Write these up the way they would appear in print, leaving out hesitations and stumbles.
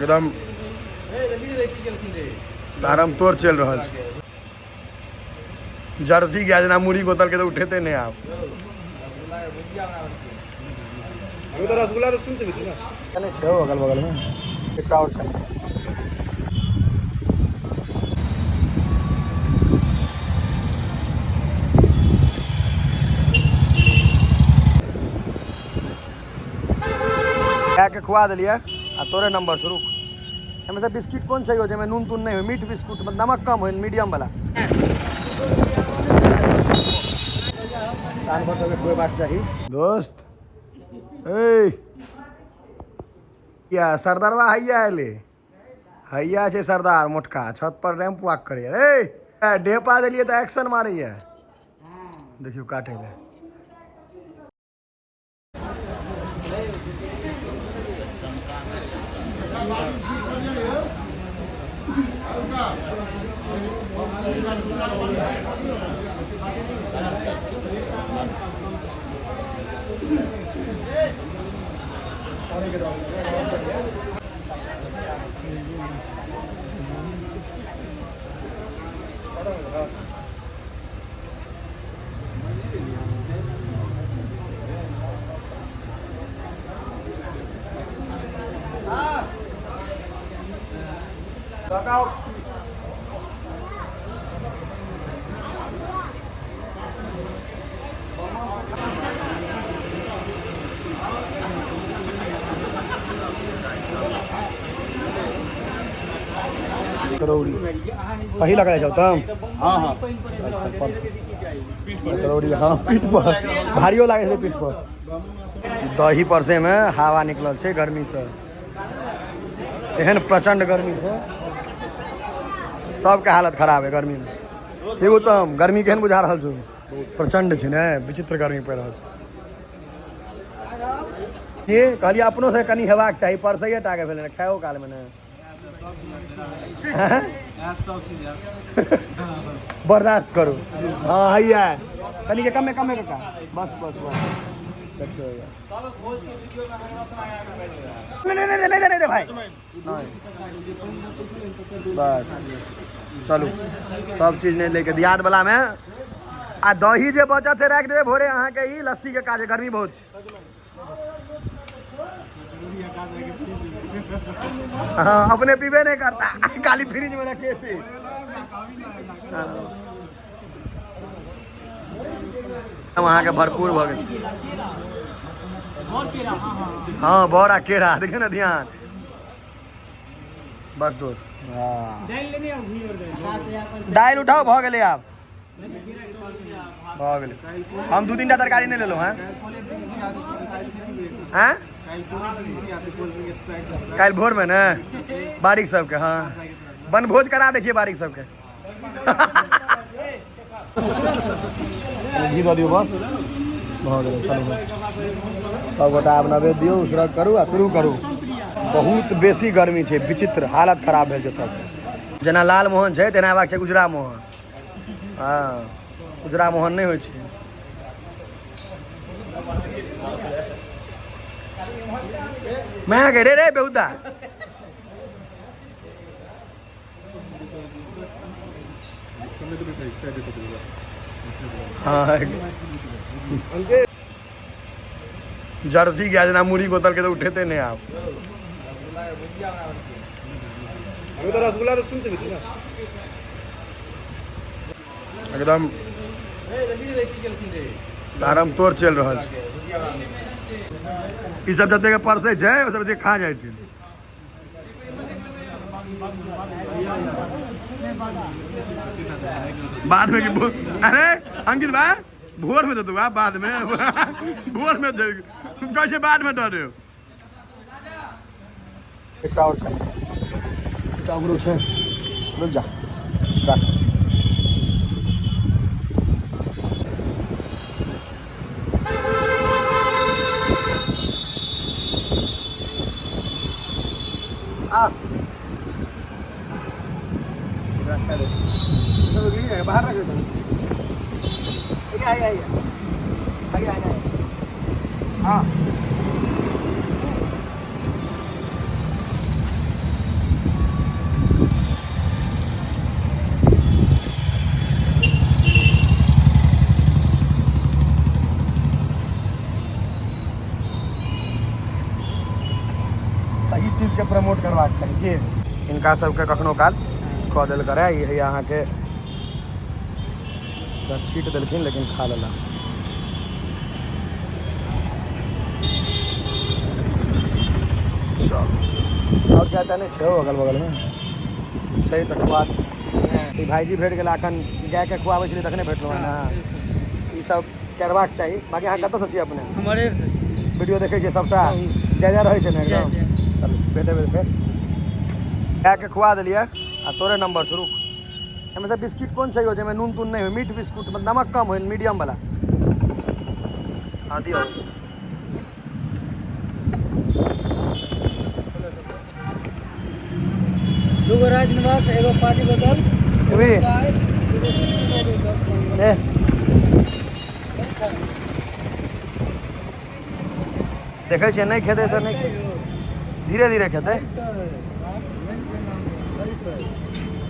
एकदम तारम तोड़ चलि रहल छै। जर्सी गाय जेना मुड़ी गोतल के तऽ उठेते नहि आब। तो रसगुल्ला रसुन से ना। नहि छै अगल बगल में एकटा और छै। के खुआ देलियै आ तोरे नंबर शुरू। एहिमे से बिस्किट कोन छै जाहिमे नून तून नहि होइ, मीठ बिस्कुट, मतलब नमक कम होइ, मीडियम वाला। कान पर सबके खुएबाक चाही। दोस्त ए या सरदारवा हैया एले, हैया छै सरदार मोटका, छत पर रैंप वॉक करैया। रे ढेपा देलियै तऽ एक्शन मारैया, देखियौ काटै लए। करौड़ी पहिला लगा जाओ तम। हाँ हाँ करौड़ी हाँ पीठ पर भारियो लागे छै, पीठ पर दही परसे में हवा निकलल छै गर्मी से, एहन प्रचंड गर्मी छै, सबके हालत खराब है गर्मी में। एगो तऽ गर्मी केहन बुझा रहल छौ? प्रचंड छै ने, विचित्र गर्मी पड़ि रहल छै। के कहलियै अपनो से कनि हेबाक चाही, परसैये टा के भेलै ने, खायो काल मे ने बर्दाश्त करू। हाँ हैया कनि के कमे कमे कका, बस बस बस देखियौ हैया। नहीं नहीं नहीं नहीं नहीं भाई नहीं, बस चलू सब चीज नहीं लेके दियाद वाला में। आ दही जे बचत से राखि देबै भोरे अहाँके, ई लस्सी के काज, गर्मी बहुत छै। हाँ अपने पीबे नहीं करता, खाली फ्रिज में रखे थे। अहाँके भरपूर भऽ गेल। हाँ बड़ा केरा देखियौ ने ध्यान। बस दोस्त हाँ दालि उठाओ, भऽ गेलै आब, भऽ गेलै। हम 2-3 टा तरकारी नहि लेलहुँ हेँ। आँय काल्हि भोरमे ने बारिक सबके, हाँ बनभोज करा दै छियै बारिक सबके। घी दऽ दियौ, बस भऽ गेलै। चलू सबगोटा आब नवेद दियौ, उसरग करू आ शुरू करू। बहुत बेसी गर्मी छै, विचित्र हालत खराब भेल छै सबके। जेना लाल मोहन छै तेना हेबाक छै उजरा मोहन। हाँ उजरा मोहन नहि होइ छै। मैं गे रे रे बेहुदा। हाँ जर्सी गाय जेना मुड़ी गोतल के तऽ उठेते नहि आब। तो रसगुल्ला रसुन से ना एकदम तारम तोड़ चलि रहल छै। ई सब जतेक परसै छै ओ सब खा जाइ छै। बाद में अरे अंकित भाई भोर में दे दूंगा, बाद में भोर में दे, कैसे बाद में दे दे। एकटा और छै, एकटा ओकरो छै, रुक जा राख। आ रखा दे, तो गिर जाएगा, बाहर रख दे। आइए आइए आइए आइए। हाँ चीजके प्रमोट करबाक चाही की। हिनका सबके कखनो काल कऽ देल करए। ई हैया अहाँके छीट देलखिन लेकिन खा लेला। चल आओर क्या तऽ नहि छै अगल बगलमे छै तऽ खुआ। ई भाईजी भेट गेला एखन, गायके खुआबै छलियै तखने भेटलहुँ हँ ने। ई सब करबाक चाही। बाकी अहाँ कतऽसँ छी अपने? हमरे से। वीडियो देखै छियै सबटा? जय जय रहै छै ने एकदम। चलू भेटेबै फेर। गायके खुआ देलियै आ तोरे नंबर शुरू। एहिमे से बिस्किट कोन छै यौ जाहिमे नून तून नहि होइ, मीठ बिस्कुट, मतलब नमक कम होइ, मीडियम वाला? हँ दियौ। दूगो राजनिवास, एगो पार्टी बोतल। खेबी? ए देखै छियै नहि खेतै से नहि, धीरे धीरे खेतै।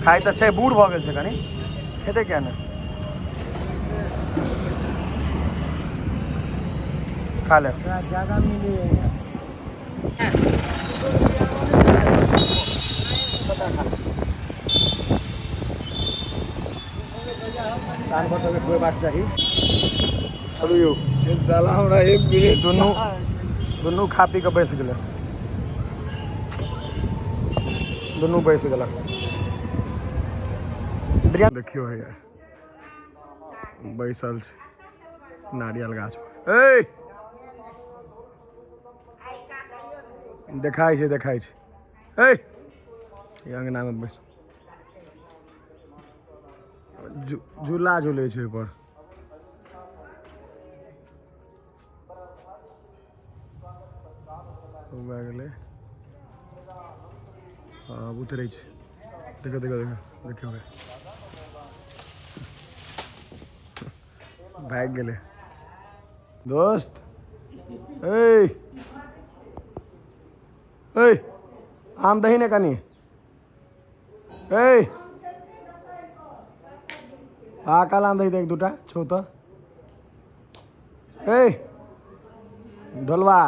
खाइ तऽ छै, बूढ़ भऽ गेल छै कनि, खेतै किया नहि? खा ले। ज्यादा मिली। जानवर सबके खुएबाक चाही। चलू यौ। साला हमरा एक मिनट। दुनू दुनू खा पी कऽ बैस गेलै, दुनू बैस गेलक। देखियौ हैया बैसल छै नारियल गाछ पर। ए देखाइ छै, देखाइ छै। ए ई अङ्गनामे बैस झूला झूलै छै ओहिपर। भए गेलै। हँ उतरै छै। देखो देखो देखो देखियौ, भागि गेलै। दोस्त ए ए आम दही ने कनि। ए पाकल आम दही तऽ एक दूटा छौ तऽ। ए ढोलवा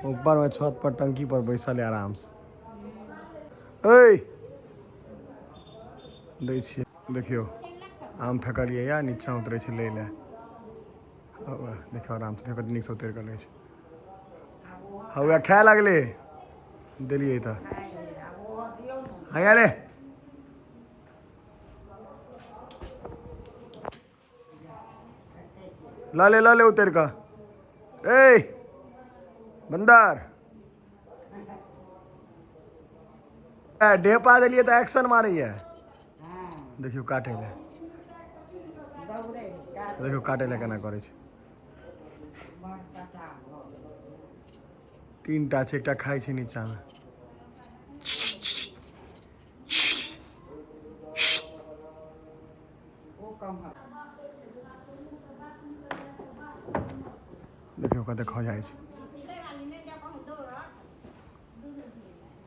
ऊपर में छत पर टंकी पर बैसल है आराम से। ए दै छियै, देखियौ आम फेकलियै या नीचा उतरै छै लै लए। देखियौ आरामसँ, देखियौ कते नीकसँ उतरि कऽ लै छै। हौआ खाय लगलै, देलियै तऽ हैया ले। लऽ ले, लऽ ले उतरि कऽ। ए बन्दर, ढेपा देलियै तऽ एक्शन मारैया। देखियौ काटै लए, देखियौ काटै लए केना करै छै। तीन टा छै, एकटा खाइ छै नीचामे। देखियौ कते खौझाइ छै,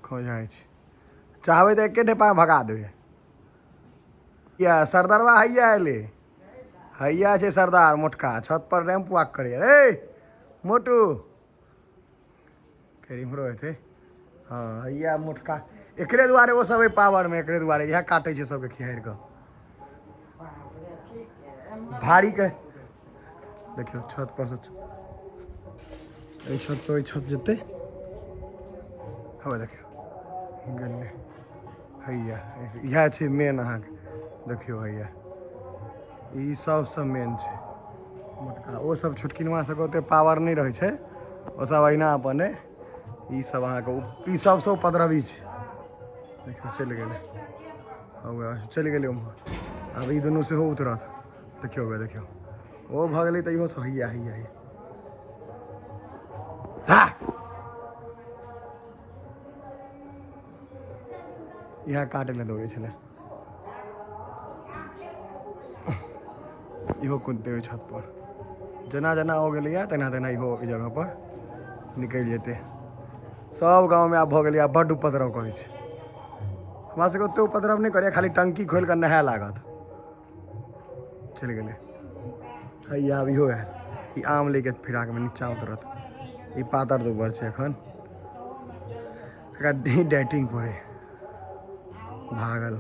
खौझाइ छै। चाहबै तऽ एके ढेपा भगा देबै। या सरदारवा हैया एलै, हैया छै सरदार मोटका, छत पर रैंप वॉक करैया। रे मोटू, फेर इम्हरो हेतै। हँ हैया मोटका, एकरे दुआरे ओ सब पावरमे, एकरे दुआरे इएह काटै छै सबके खिहारि कऽ भारी के। देखियौ छत पर से, एहि छत से ओहि छत जेतै। हँ देखियौ गेलै। हैया इएह छै मेन अहाँके। देखियौ हैया ई सबसँ मेन छै मोटका। ओ सब छोटकिनवा सबके ओते पावर नहि रहै छै, ओ सब अहिना अपन ई सब अहाँके ई सबसँ उपद्रवी छै। देखियौ चलि गेलै, हौआ चलि गेलै उम्हर। आब ई दुनू सेहो उतरत। देखियौ हौआ देखियौ, ओ भऽ गेलै तऽ इहो सब हैया हैया हैया। इएह काटै लए दौड़ै छलै। इहो कुदतै ओहि छत पर। जेना जेना हो गेलैया तेना तेना इहो ओहि जगह पर निकलि जेतै। सब गाँवमे आब भऽ गेलैया, बड्ड उपद्रव करै छै। हमरा सबके ओते उपद्रव नहि करैया, खाली टंकी खोलि कऽ नहाय लागत। चलि गेलै। हैया आब इहो आयल। ई आम लैके फिराकमे नीचा उतरत। ई पातर दुबर छै एखन। एकरा डाइटिंग पड़े भागल।